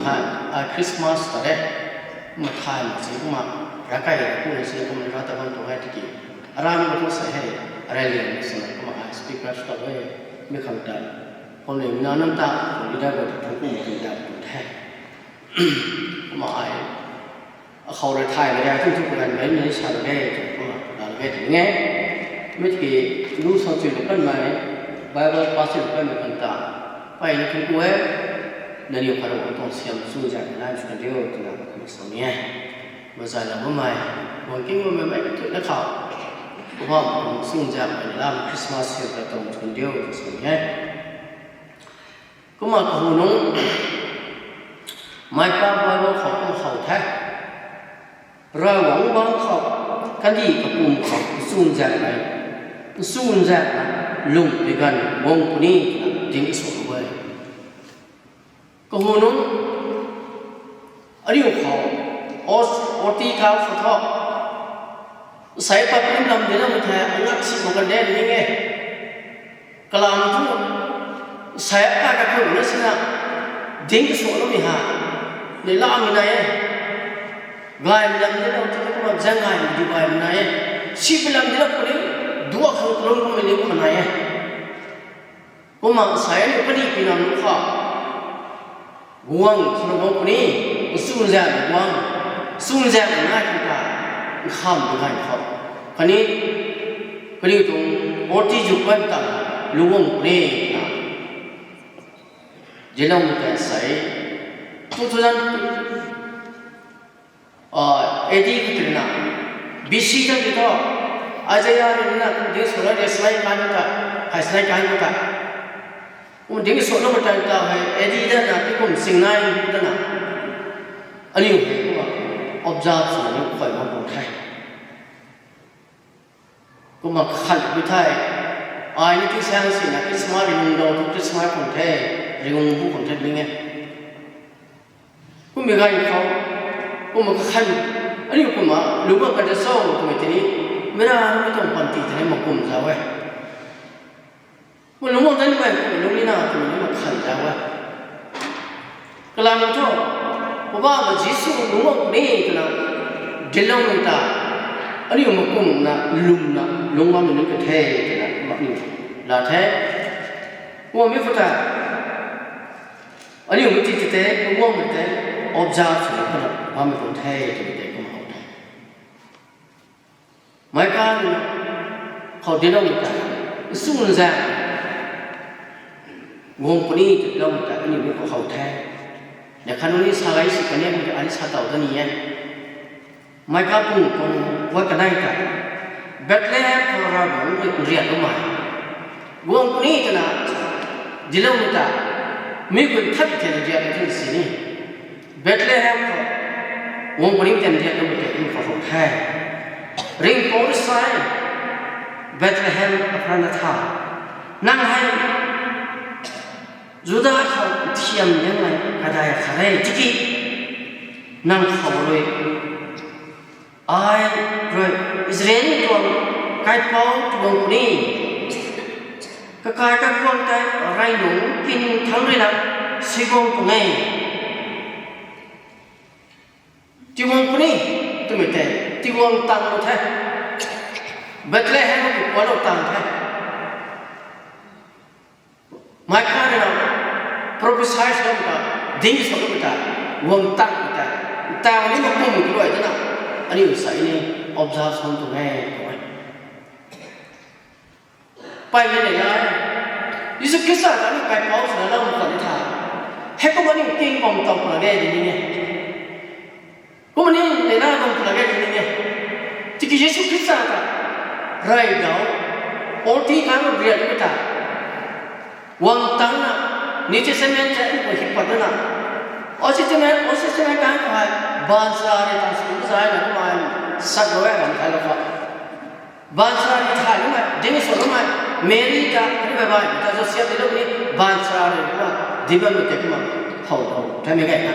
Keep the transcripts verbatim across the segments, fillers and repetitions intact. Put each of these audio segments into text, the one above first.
Hei, ai Christmas ta de, kumna thay mak si kumna, ravkai ra kuna si kumna ra ta bam tuang e tiki. Aram ka tu sa hei, arai lian si na kumna ai speaker ta e, mi khang ta. Kum ni na nam ta, kum ni da ko ta kum ni da ko the. Kumna ai, akhou rui thay na ria tu tu kuan bai ni sa na e, kumna, na e tiki nge. Mi tiki, lu sa chui lu kan mai, Bible passage lu kan mai kan ta. Pai ni tu ku e, na ni khou rui tuang siam sung zak na sung diu, tu na kumna sa ni e. Mazai la bam mai, wang king bam mai, mai tu na khou. Kumna tuang sung zak na lam Christmas siam ka tuang sung diu, tu sa ni e. Kumna kahunung, Micah Bible khou kumna how the. Ravguangc bang khou, kandih kapum khou, nchunzaekmei, nchunzaekna, lungh pui ganv guang puni, ding sw e. Kahunung, aniu khou, os, oti kau khou thu, sei pat kum lam dina mei the, angak si mak kan de ning e. Kalam thu, sei pat ka khun na sina, ding sw na mi ha, ni la mi nai e. Gaymei lam dina, tu kumna zang gaymei di gaymei nai e. Si pi lam dina kuni, duak khang kulum kumna ni kumna nai e. Kumna sei ni kandih pui nam nu kha. Guang, suna guang puni, nchunzaekna guang, nchunzaekna nai khang ta, nkham tu nai khou. Khatni, kaniw tuang, oti zuk kan ta, lu guang puni, na. Ziloumei ta sei, two thousand, A D kha tina, B C ta ki thu, Isaiah rui na, kum ding sw na, ria slai kan ta, hei slai kan ta. Kum ding sw na matan ta hei, A D ta na, ti kum sing nai ta na. Aniu hei kumna, observe sw na ni khoi bam bam the. Kumna kakhan bi the, ai ni tingsang sina Christmas rinung dau thu Christmas khang the, rinung bu khang the ning e. Kummei ganv khou, kumna kakhan, aniu kumna, lu bam ka de so, twmei tini, mei ra, mi tuang panty tini mak kum zau e. Kum lu bam ta ni mei, kum lu ni na, twmei ni mak khan zau e. Kalam thu, Poubauhmei Jisu lungc bam puni twna, dincloumei ta, aniu makumna, lwmna, lungc bammei nunc ka the twna, kum aniu la the. Kummei khou ta, aniu mei ti ti tei, Poubauhmei tei, observe swna kumna bammei tuang the twmei tei kum how the. Micah rui na, khou dincloumei ta, nchunzaek, guang puni twloumei ta, aniu mei khou how the. Na khatni sa gay si kaniw mei ta, ani sa tow ta ni e. Micah pung tuang, guay kanei ta, Bethlehem khou Ravguangc rui nriatloumei, guang puni twna, dincloumei ta, mi guay khat thena nriatlou tei si ni. Bethlehem khou, guang puni twna nriatloumei tei kum khou how the. Ringhpouc rui sa e, Bethlehem Ephrathah, nang hei, Juda khou thiam liangmei kadai khat e tiki, nang khou rui, ai rui, Israel tuang kaipouc tuang puni, kakai kakhwang tei rey nungc kin thangc rui na, siguang pung e. Tiguang puni, twmei tei, tiguang tang the. Bethlehem khou pualou tang the. Micah rui na, prophesy swlou ta, ding swlou ta, guang tang ta, tang ni makum kalui twna, aniu sa ni, observe sw tuang e, tuang e. Pay ni nei na, Jisu Khrista ta ni kaipouc swna lou ta ni tha. Hei kumna ni king bam tow puna ge di ni e. Kumna ni nei na bam puna ge di ni e. Tiki Jisu Khrista ta, rey dau, Old Testament rian ni ta, guang tangna, New Testament ta ni khou hip pat na, Old Testament, Old Testament kan khou hei, baanchara rui ta sw zay na kumna, sak rui ram thaylou khou. Baanchara rui thay loumei, ding sw loumei, Meri ta, ni bai bai, ta Joseph dilou ni, baanchara rui kumna, ding bammei tei kumna, how how, thaymei gay na.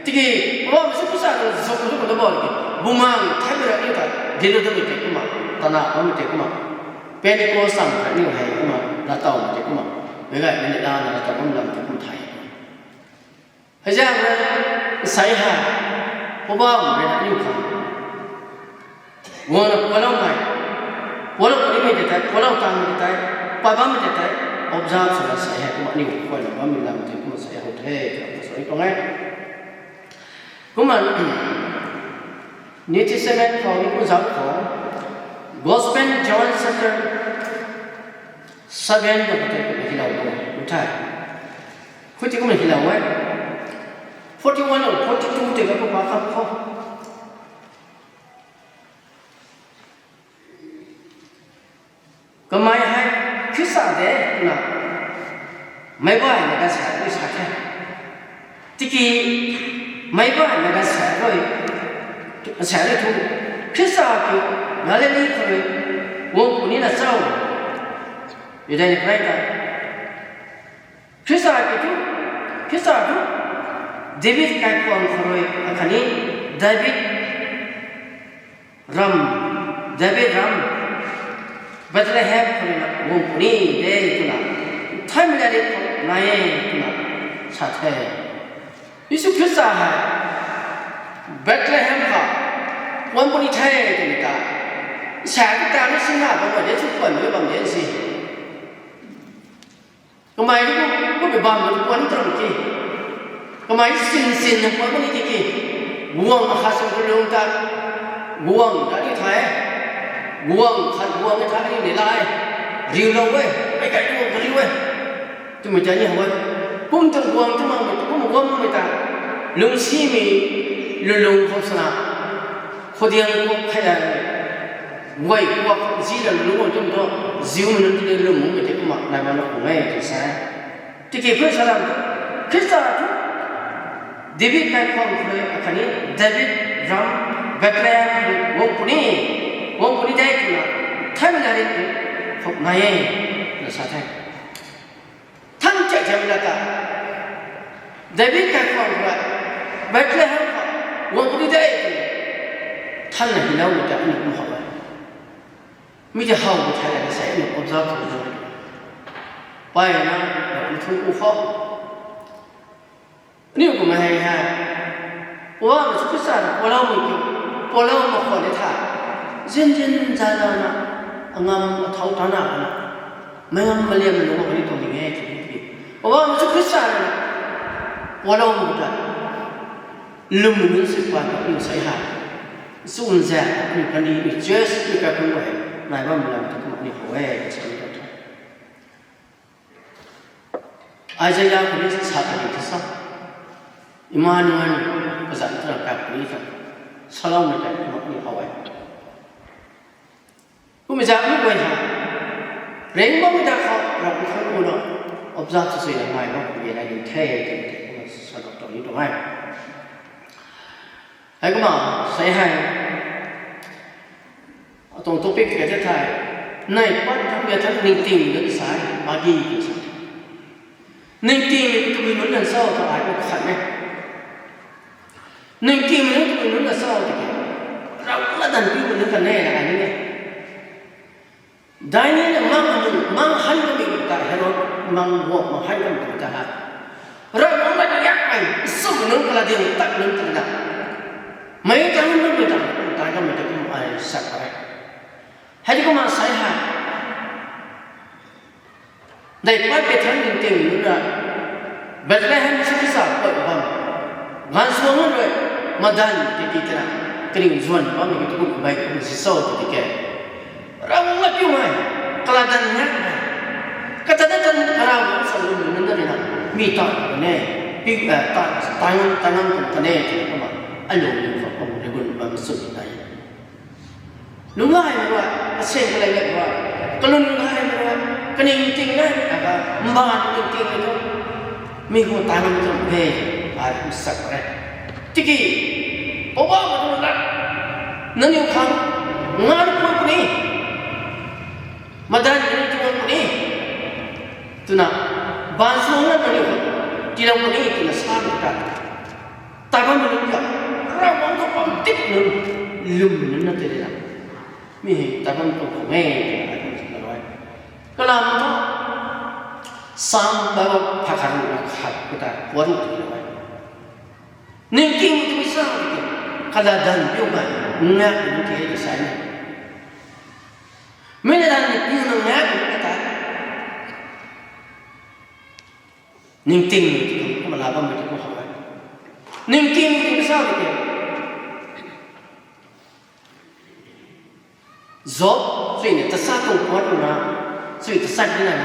Tiki, Poubauhmei Jisu Khrista ta zuk zuk na bam ki, bumaeng thaymei ra ni ta, dilou dammei tei kumna, tana bammei tei kumna, Pentecost sam khat ni hei kumna, latowmei tei kumna, meic gaymei ni lana latowmei lam tei kumna thay. Hei zaeng rui, nsei hei, Poubauhmei rui na aniu khang guangna pualoumei, pualou nimei tei tei, pualou tanmei tei tei, pat bammei tei tei, observe swna nsei hei kumna aniu khuayna bammei lam tei kumna nsei how the, twna sa tuang e. Kumna New Testament khou ni kumna zauc khou, Gospel John chapter seven khou tei kumna hylou the. Khuti kumna hylou e. Forty-one or forty-two tei ka kumna kap khou. Kamei hei Khrista de twna meic baihmei gaanvsaekc rui sa the. Tiki meic baihmei gaanvsaekc rui, gaanvsaekc rui thu, Khrista kiu Galili khou rui guang puni na cho? Judai ni pray ta. Khrista kiu thu, Khrista thu, David kaikhwang khou rui akhatni David ram, David ram, Bethlehem khou rui na guang puni de twna, thaymei na ri khou nai e twna sa the. Jisu Khrista hei Bethlehem khou guang puni the twmei ta, sa ta ni sina bam de, sw pan de bam de si. Kamei ni kum, kummei bam kum puan tram ki. Kamei sin sin na puan ni tiki. Guang akhat sin kalung ta. Guang ta ni thay. Guang khat guang ni thay ni lai. Riulou e. Meic kai guang kariu e. Twmei ta ni how e. Kum tuang guang tu makmei, kum guangmei ta. Lungsimei, lulung khou sana. Khoudiang kuak khat, guay kuak zi la lung o twmei tu, ziumei nunc ti lwmmei tei kumna nai bam lou khang e tw sa e. Tiki Khrista ram, Khrista thu, David kaikhwang khou rui akhatni David ram Bethlehem khou rui guang puni, guang puni de twna, thaymei na ri khou nai e, na sa the. Than chak chak la ta, David kaikhwang khou rui, Bethlehem khou guang puni de twna, thanna hyloumei ta aniu kum how e. Mi tei how khou thay la sa aniu observe khou e. Payna, aniu thu ku khou. Aniu kum hei hei. Poubauhmei Jisu Khrista ta pualoumei kiu, pualou mak khwan ni tha. Zin zin zan zan na, angam athau tana na. Meic ngam maliam nunc mak kani tuang ding e tw ni. Poubauhmei Jisu Khrista rui na pualou mak ta, lwmmei nunc si pan ta aniu nsei hei, nchumhzaeng aniu kandih ni church ni kaikhunc guay nai bammei lam ta kumna aniu how e sa ni tuang the. Isaiah khou ni sa ta ni the sa, Emmanuel, kazanc twna kap ni ta, saloumei ta kumna aniu how e. Kummei zaeng mi guay hei, ring bammei ta khou Ravguangc khang kumna observe sw suina nai bam kum e nai ding the twmei tei kumna sa tuang ni tuang e. Hei kumna, sei hei, atuang topic khat the thei, neih pat thangc ge thangc ningtingmei nunc sa e, magi tw sa. Ningtingmei tabui nunc lan cho ta ai khou khat e. Ningtingmei nunc tabui nunc lan cho tiki, Ravguangc latdanv piumei nunc kan e na ai ni e. Daini na mang, mang han kamei ta Herod, mang guak mang han kamei ta ha. Ravguangc lat yakmei, swmei nunc kalading tat nunc twna, meic ta nunc mei ta, ta kamei ta kum ai sa kha e. Hei di kumna sei hei, neih pat ge thangc ningting nunc ra, Bethlehem Jisu Khrista pat bam, gaanv suang nunc rui, madanv tiki twna, kaning zuan bammei ki tu kum mei kum si cho tiki ke. Ravguangc lat piumei, kalatdanv ngakmei, kata na tan kara kum sa lwmmei nunc na rui na, mi ta kan e, pi, eh, ta, ta ngam, ta ngam kan e twna kumna, alung ni khou kum rigun bam sw tei. Lungc gaymei rui, aseng kalei lat rui, kalun gaymei rui, kaningting gaymei ta, mbaanv ningting e tu, mi khou ta ngam tuang e, ai kum sa kha e. Tiki, Poubauhmei tuang lat, nangniw khang, ngan pun puni, madanv ni tuang puni, twna, baanv suang na nangniw khang, tiilou puni twna sa ni ta. Tat bammei nunc ta, Ravguangc khou pam tip nunc, lwmmei nunc na tei rui na, mi hei tat bam tuang khang e twna ai kum sa kha e. Kalam thu, Sam Bible pha khat rui na khat khou ta puan twlou e. Ningting twmei sa, kala dan piu kai, ngak ningting e sa ni. Mei na dan ni piu na ngak ni ta. Ningting ni tu kumna la bam ni tu how e. Ningting ni tu sa ni ke. Job, sui ni tasa tu kuat na, sui tasa ni na.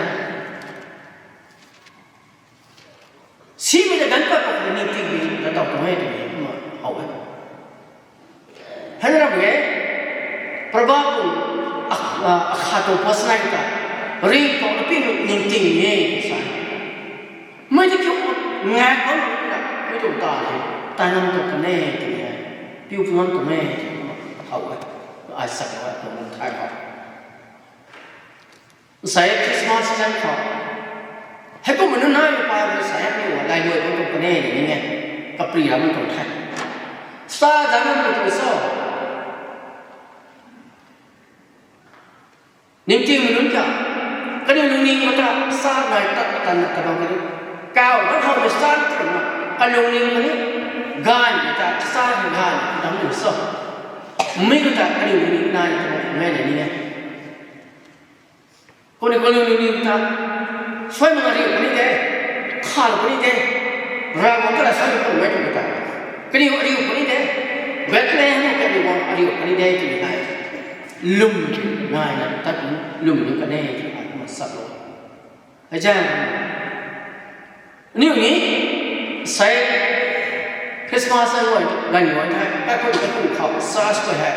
Simei ta ganv pat pat ningting ni ta tau tuang e twmei kumna how e. Hei ram e, Proverb, a, a, akhat tuang verse nine ta, ringh tuang na ping ningting e sa. Mei ti kiu ngak bam na, mei tuang ta e, tai nam tuang kan e twmei, piu puan tuang e twmei how e. Ai sak e, tuang thai how. Nsai Christmas season khou, heikumna nunc nai pa rui sa ni, lai luai bam tuang kan e ni e, kapri ram tuang the. Sa dan na tu so. Ningting nunc ta, kaniw lungning khou ta sa nai tat tat na ta bam kaniw. Kau na khou ni sa tat na, kalungning kaniw, ganv ni ta sa ni ganv ni ta dam ni so. Mei khou ta kaniw lungning nai ta bam ni e. Kaniw kalungning ta, suai mak ariu puni de, khal puni de, Ravguangc ta la suai mak puni ta. Kaniw ariu puni de, Bethlehem kaniw ariu puni de twmei nai. Lwm nai na tat lwm ni kan e twmei kumna sa lou. Hei zan, aniu ni, sei, Christmas a luai, ganv luai the, kaikhun kaikhun khou church khou hei.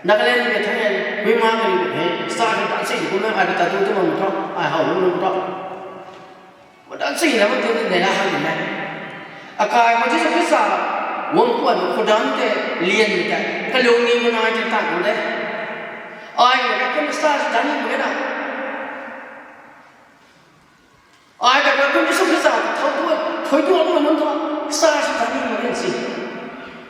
Nagaland mei thang hei, Kohima kaniw hei, church hei dancing kumna ai ta tu tu mak thu, ai how lu mak thu. Ma dancing na mak tu neihla hang ni e. Akai khou Jisu Khrista, guang kuan khou dan tei, lian tei, kalungning nai tei tan de. Ai na kaikhun church dancing mak na. Ai ta kaikhun Jisu Khrista thau tu, thoi tu mak nunc thu, church dancing mak si.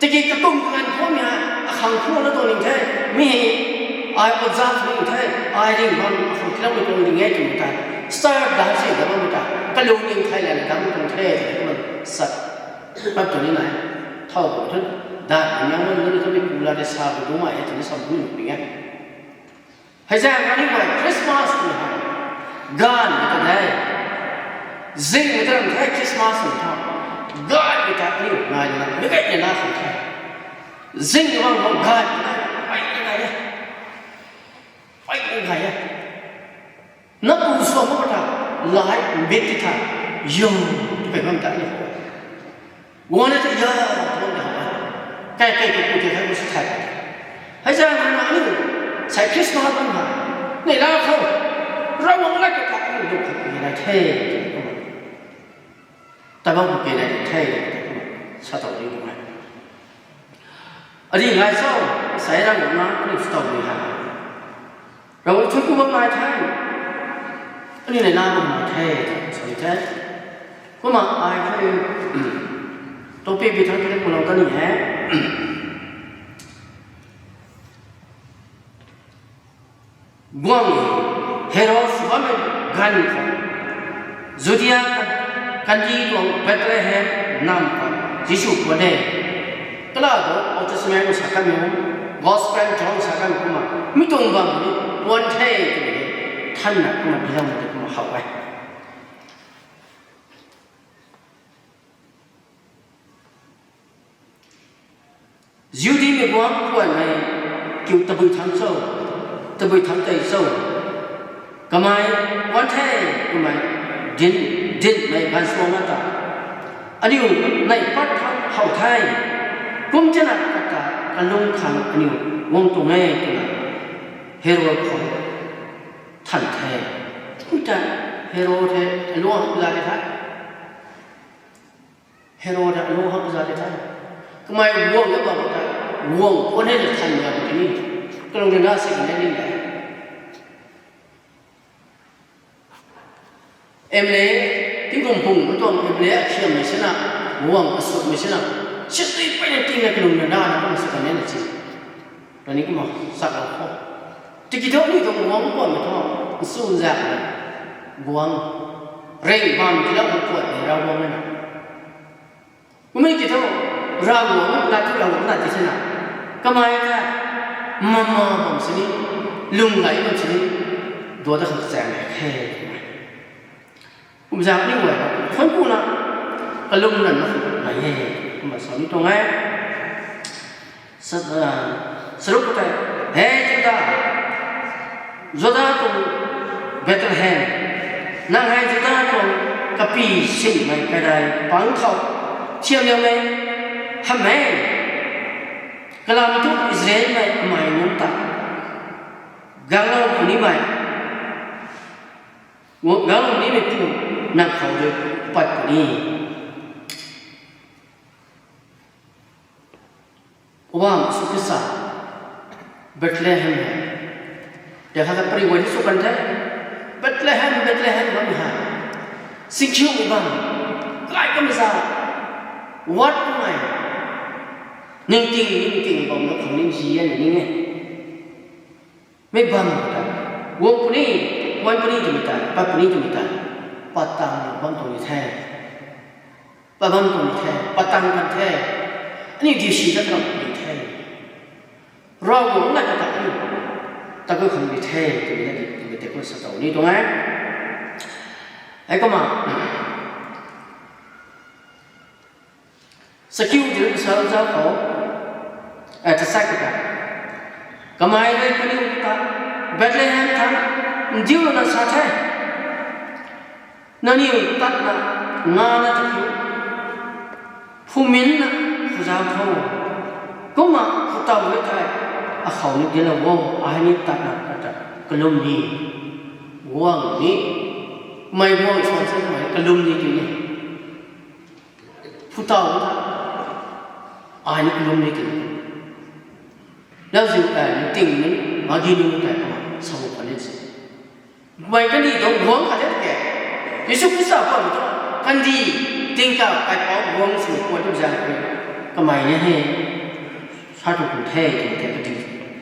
Tiki katum kaganv khou mei hei, akhang khou na tuang ning the, mi hei, ai observe ning the, ai ring bam, akhang kiloumei tuang ning e twmei ta, church dancing ta bammei ta, kalungning thei lana dam tuang the, kumna sa, pat tu ni nai, thau tu thu, dan ni nang nunc thu mi ku la de sa bu tu mai e twmei sa bu ni e. Hei zan kaniw guay Christmas twmei hei, ganv ni ta de. Zing ni ta ram the Christmas ni ta. Ganv ni ta aniu nai na, mi gay ni na khang the. Zing ni bam khou ganv ni nai, pey ni nai e. Pey ni nai e. Na pu suan mak ta, lai mbit ti tha, yum, pey bam ta ni. Guang na ta ya, guang ta ha. Kai kai tu pu ti hai bu si thai. Hei zan na na aniu, sei Christmas bam ha. Neihla khou, Ravguangc lat kata aniu lung khat ni nai the. Ta bam bu ke nai the, sa tau ni kumna. Ari ngai cho, sei Ravguangc na aniu sw tau ni ha. Ravguangc chun kumna nai the. Aniu neihla bam nai the, sa ni the. Kumna ai the, topic bi thang kini kulou ta ni e. Guang, Herod sw bammei ganv khou, Judia kandih tuang Bethlehem nam khou Jisu puan e. Kala tu Old Testament khou sa kanmei, Gospel John sa kanmei kumna, mi tuang bam ni puan the twmei, thanna kumna biloumei tei kumna how e. Jihudimei guangc puanmei kiu tabui thangc cho, tabui thangc tei cho. Kamei puan the, kamei dinc, dinhmei gaanvsuangc na ta, aniu neih pat thangc how the. Kum tina kata kalung khang aniu guang tuang e twna Herod khou than the. Kum ta Herod hei aluang hak za de the. Herod hei aluang hak za de the. Kamei guang e bam ta, guang puan e na than ya bu tini. Kalung rina si kan e ni de. M L A, tingkum pung tu tuang M L A akhiammei sina, guang asutmei sina, situi peyna tingna kalung rina na kumna si kan e na si. Rani kumna sa kan khou. Tiki thu ni tuang guang puanmei thu, nsu nzakmei guang, ring bam tilou khou puanmei Ravguangc e na. Kummei ki thu, Ravguangc na thu Ravguangc na ti sina. Kamei ta mama bam sini, lung gay bam sini, duada khang chaeng e the. Kumzang ni guay, khon kuna, kalum nan na khou nai e, kumna sa ni tuang e. Sa-, ah, saruk khou tei, He Juda, Juda tuang Bethlehem, nang hei Juda tuang kapi sinmei kaidai pang khou thiamliangmei hamh e, kalam thu Israelmei amei nunc ta ganclou puni mei, ganclou puni mei pu nang khou rui pat puni. Poubauhmei Jisu Khrista, Bethlehem hei, de khat ta pary guay ni sw kan the, Bethlehem, Bethlehem bam hei, singkhiumei bam, kai kamei za, wat kamei, ningting ningting bam na khang ning zi e ning e. Mei bam ta, guang puni, guang puni twmei ta, pat puni twmei ta, pat tang bam tuang ni the. Pat bam tuang ni the, pat tang kan the. Aniu di si dat ram puni the. Ravguangc na kata aniu ta gui khang ni the twmei na di, twmei tei kum sa tow ni tuang e. Hei kumna, sakiu di sa zau khou, e, ta sa kata, kamei rui kaniw ta Bethlehem thang ndiulouna sa the, Nangniw tatna ngana ta kiu, phuminna khuzauc tho. Kumna khutaw e thei, akhou ni dinclou o, ai ni tatna kata kalum ni, guang ni, mei guang suan se kamei kalum ni kiu ni. Khutaw e thei, ai ni kalum ni kiu ni. Lauziu, e, ting ni, magi ni tei kumna sa puni se. Mei kandih tuang guangc khat the ke. Jisu Khrista pam tu kandih tingkauh kaipouc guangc sini pui tu zaeng rui kamei ni hei sa tu khang the, twmei tei kati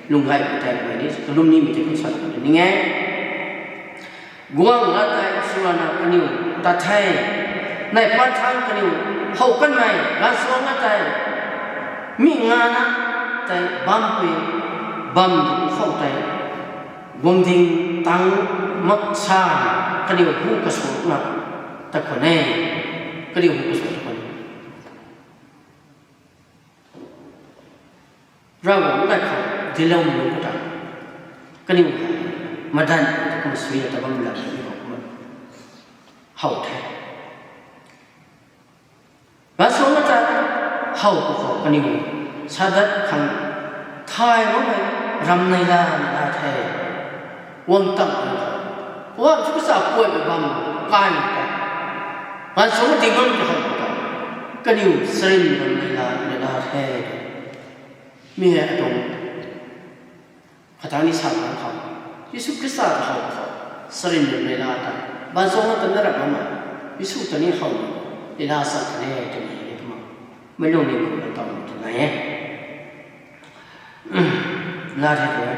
lung gay khou tei kamei ni kalum nimei tei kum sa tu khang ning e. Guangc la tei swna kaniw tat the. Nai pat thangc kaniw how kanmei gaanvsuangc la tei mi ngana tei bampui bam khou tei guang ding tang mak sa, kaniw hu kasuakna ta khwan e, kaniw hu kasuak ta khwan e. Ravguangc nai khou dincloumei nunc khou ta, kaniw madanv ta kum suina ta bam lam ni khou kumna how the. Gaanvsuangc ta how khou khou kaniw sa dat khang thay makmei ram neihla neihla the. Guang tang khou, Poubauhmei Jisu Khrista puaimei bam kai ta, gaanvsuangc ding bam ta how khou ta, kaniw sarin ram neihla neihla the. Mi hei atuang khatang ni sa kan khou, Jisu Khrista ta how khou, sarin ram neihla ta, gaanvsuangc ta na rap bammei, Jisu ta ni how, neihla sa kan e twmei ni kumna, meic lung ni kumna tawmei twna e. La the tw e.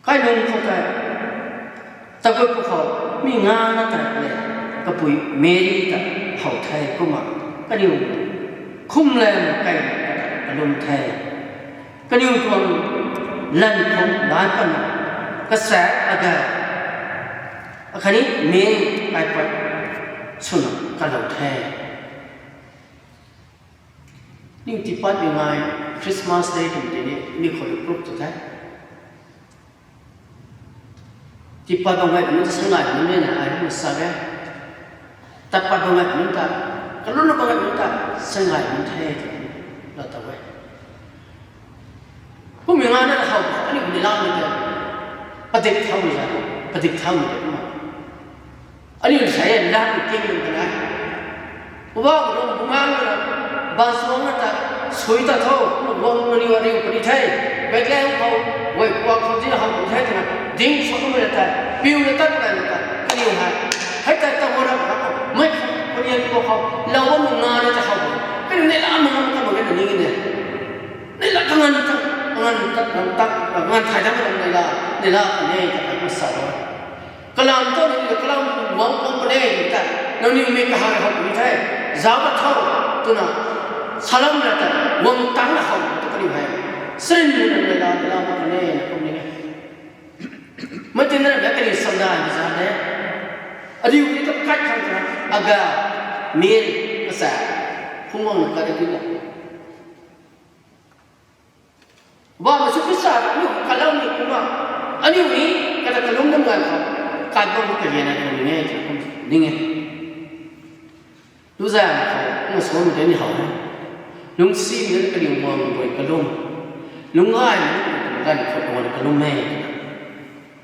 Kailung khou tei, tabui pwkhou, mi ngana tei le, kapui Meri ta how the kumna, kaniw khumlan kai ta kalum the. Kaniw tuang lan khou lan patna, kasaek aga, akhatni Meri kaipat swna kalou the. Aniu tiipatmei ngai, Christmas Day twmei tei ni mi khou rui pruk tu the. Tiipat bam ngai nunc ta sa ngai nunc e na ai kum sa e. Tat pat bam ngai nunc ta, kalumna bam ngai nunc ta sa ngai nunc the twna laa tow e. Kummei ngana how, aniu neihlamei tei padik thaumei za, padik thaumei tei kumna, aniu sa e lam king nunc ta nai. Poubauhmei rui bungangna, gaanvsuangc ta, sui ta tho, kumna guang aniu ariu puni the. Bethlehem khou, guay kuak khou tina how puni the twna ding sw kummei na tei, piuna tat na na tei, kaniw hei, hei tei ta guang rap khou, mei punian kuak khou lou bammei ngana ta how, kaniw neihlamei ngam ta mak ge na ning e. Neihla kanganv ta, kanganv ta, kanganv ta, kanganv thay dam neihla, neihla kan e ta kumna sa e. Kalam thu ni kalam guang pum puni e ta, Nangniw mi kahak hak ni the, zauc ka tho, twna salam la ta, guang tang la khou tu kaniw hei, srin na la la la ma kane na kum ni e. Mei tin na la kaniw samdai ni za de. Adiu ni tu kat khang ta, aga, mir, kasa, phungwang na kat de tu la. Ba ma su kisa aniu kalau ni kumna, aniu ni kata kalum nam ngai khou, kat bam ka ye na kum ni e, kum ni e. Lu zan khou, na suan de ni how e. Lungsi ni kaniw muang bui kalum. Lunggai ni kaniw gan khou bui kalum e.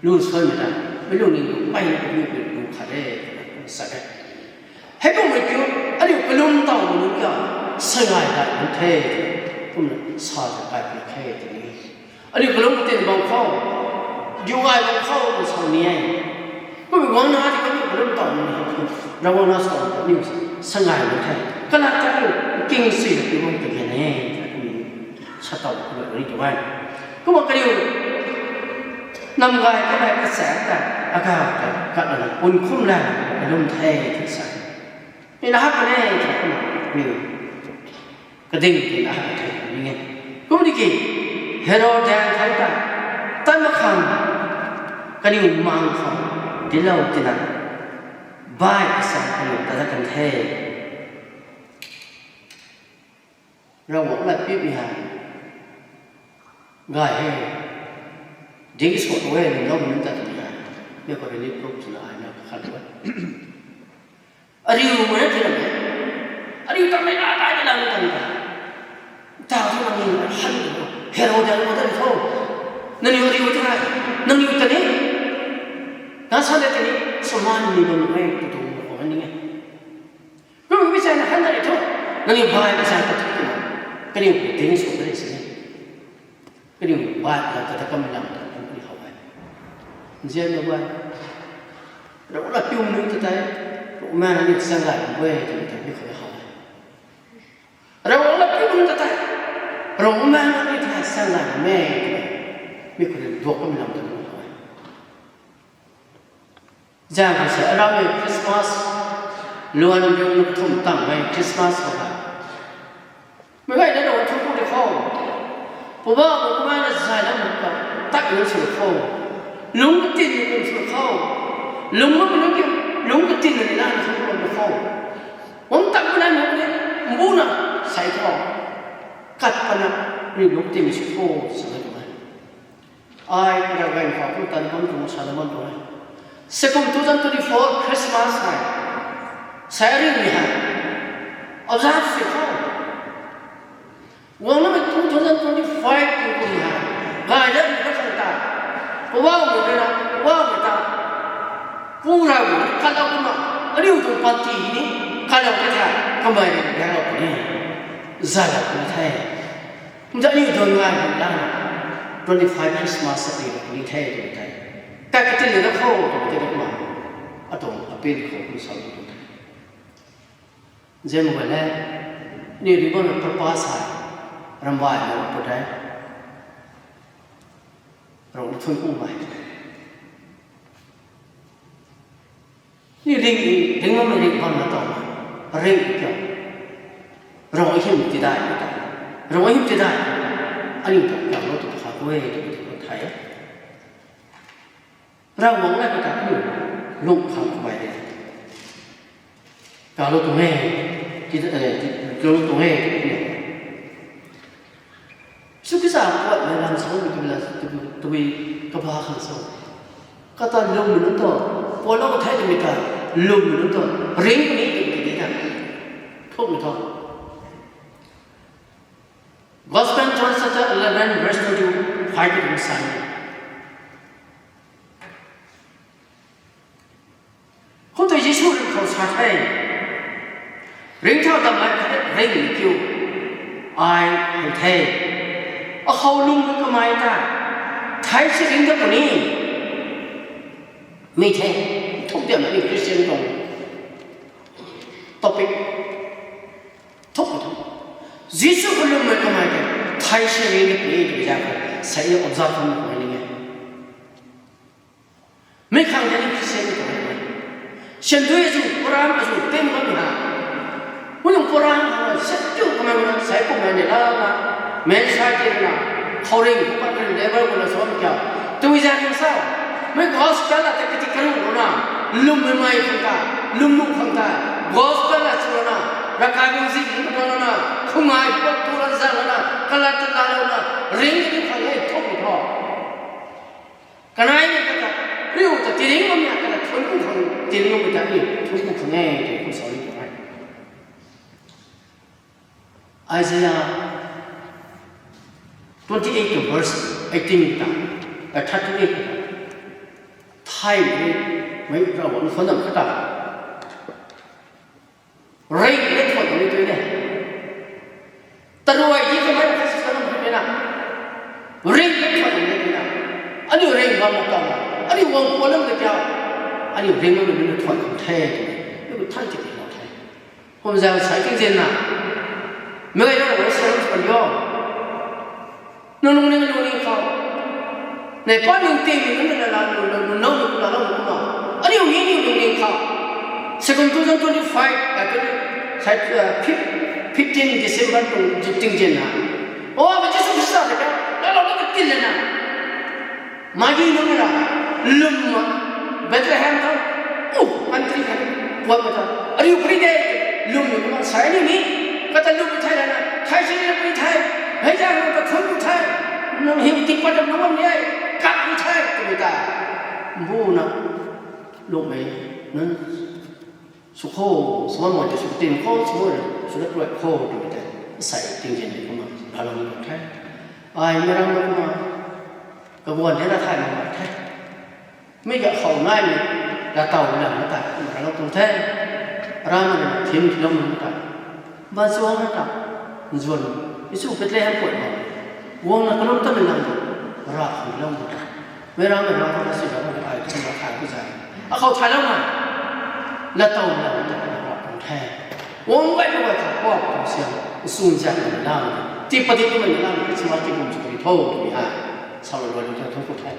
Lu suan mi ta, mi lung ni lu pai ni kaniw bui lu khat e, sa de. Hei bam mei kiu, aniu kalum taw nu kya, sangai dai nu the, kumna sa ta kai pi the, tini. Aniu kalum katin bam khou, diu gai bam khou, sa ni e. Kum guang na di kaniw kalum taw nu, Ravguangc na sa ni, sangai nu the. Kala ta aniu, king si na pi bam kagen e, sa taw nu ri tu e. Kumna kaniw, nam gai ka bai ka sa ta, aga ta, kat na, pun khum la, kalum the, sa. Ni na hak ne, kumna, ni. Kading ti na hak the, ni nge. Kum di ki, Herodian thau ta, tan ma khang, kaniw mang khang, dilou tina, bai kasa kaniw ta ta kan the. Ravguangc lat pip ni hei. Gay he. Ding sw tu e, lungloumei nunc ta tw ni hei. Mi khou relief group swna ai na kakhat tu e. Ariu mei na ti ram e. Ariu ta mei na tai ni lang ta ni ta. Ta thu nangniw han tu. Herodian khou ta ni tho. Nangniw ariu ta, nangniw ta ni. Na sa de ta ni, saman ni bam e, tu tu khou ni e. Kum mi sa na han ta ni tho. Nangniw bai na sa ta thu. Kaniw ding sw ta ni si ni. Kaniw bai na ta ta kam lam ta ni how e. Nzian na bai. Ravguangc lat piu nunc ta tei, Ravguangc na ni sangai bam e, twmei ta mi khou how e. Ravguangc lat piu nunc ta tei, Ravguangc na ni ta sangai bam e, mi khou duak kam lam ta ni how e. Zang khou se, aramei Christmas, luan riu thum tangmei Christmas khou hei. Mei gay na Ravguangc thu pu di khou. Poubauhmei kumna zay lam ta, tak lung sw khou. Lung katin lung sw khou. Lung ma lung ki, lung katin ni na sw khou. Wang tak kumna ni, mbuna, sai khou. Kat pana, ni lung tin sw khou, sa na tu e. Ai, kara gay khou, kum tan bam tuang, sa na bam tuang e. Second two thousand twenty-four Christmas hei. Sa ri ni hei. Observe sw khou. Guang na mei two thousand twenty-five tingkum hei. Gay dat ni ka khang ta. Poubauhmei rui na, poubauhmei ta. Pu Ravguangc ni kalou kumna. Aniu tuang panty ni. Kalou ta tha. Kamei rui ni kalou puni. Zay la puni the. Kumna aniu duan ngai bam lana, twenty-five Christmas sa ni puni the tw the. Kai katin ni na khou tw the kumna, atuang appeal khou kum sa ni tw the. Zem gay le, ni ri bam na purpose hei, rambai na put the. Ravguangc na thuan kum bai. Ni ring, ring bam, ring bam na taw, ring kiu. Ravguangc hym tidai na taw. Ravguangc hym tidai. Aniu ta kalou tu kha kwe, tu tu thai. Ravguangc na kata aniu lung khang kwe de. Kalou tu e, ti, eh, ti, kalou tu e, ti, ti. Jisu Khrista puat mei lam sa mi tu la, tu, tu, kabah khang sa. Kata lwmmei nunc ta, puatlou thei twmei ta, lwmmei nunc ta, ring ni twmei ta. Thuk ni tho. Gospel John chapter eleven verse twenty-five ki tuang sa ni. Khoutei Jisu rui khou sa the, ringcthau dammei khat ring kiu, ai hei the. Akhou lwmmei kamei ta, thei si ring dat puni. Mi the, thuk diam ni Christian tuang topic. Thuk thu. Jisu khou lwmmei kamei ta, thei si ring dat puni tw za khou, sa e observe khang khou ni e. Mi khang ta ni Christian tuang e. Syan dui azu, program azu, Mensai ti na, khouringh pat rin level guna swan kya. Tui zan sa, mei gospel la ta kati karu na, lwmmei mei khang ta, lwmnuh khang ta, gospel la chu na, rakai bung zi ni na, khumai pat tu lan zan na, kalat ta la na, ring ni khang e thok ni tho. Kanai ni kata, riu ta tiring bam ya kata, thun ku khang, tiring bam ta ni, thun ku khang e, ti ku sa ni ko hai. Isaiah twenty eight to verse eighteen ta, a thirty eight ta. Thai ni, mei rau bam khon dam kata. Ring ni thuan ni tui ne. Taruai ni kamei kasi kanam ni na. Ring ni thuan ni tui na. Aniu ring bam na tau na. Aniu wang kuan lam ta kya. Aniu ring bam ni thuan the. Ni ku thai ti ni the. Kum zang sai tingzin na. Mei na wei sa lam sa yo. Nang lungning lungning khou. Nei pa ning ting ni nang la la nang nang nang nang la la nang ma. Aniu ni ni lungning khou. Second two thousand twenty-five, uh, twenty, uh, fif-, fifteen December tu jipting jin na. Oh, ba Jisu Krista de ka. La la na tin le na. Magi nang la. Lum ma. Bethlehem ta. Uh, country ka. Puat ma ta. Aniu puri de. Lum ni ma sai ni ni. Kata lum thai la na. Thai si ni puri thai. Hei ja na ta thun puri thai. Nang hiu ti pat na wan ye. Kap puri thai. Tu ta. Bu na. Lum mei. Nang. Su khou, su bam mei tei su tin khou, su bam, su dat ruai khou, tw tei, sai tingzin ni kumna, lalou ni the. Ai, mei ram na kumna, kaguan the na thay na the. Mei ka khou nai ni, la tau lam na ta, kumna lalou tuang the. Ram na thim thilou na ta. Ba zuang na ta, zuan, Jisu Bethlehem puat na. Guang na kalum ta mei lam ta, ra khou lou na ta. Mei ram, mei ram, khou ta si lam na ta, ai, kumna thay ku zai. Akhou thailou na, la tau lam ta na ra tuang the. Wang gay na gay kha, kua tuang siam, sun zak na lam, ti padik na lam, Christmas ti kum sw ri tho, tw mi ha. Salou lou lou ta thung ku the.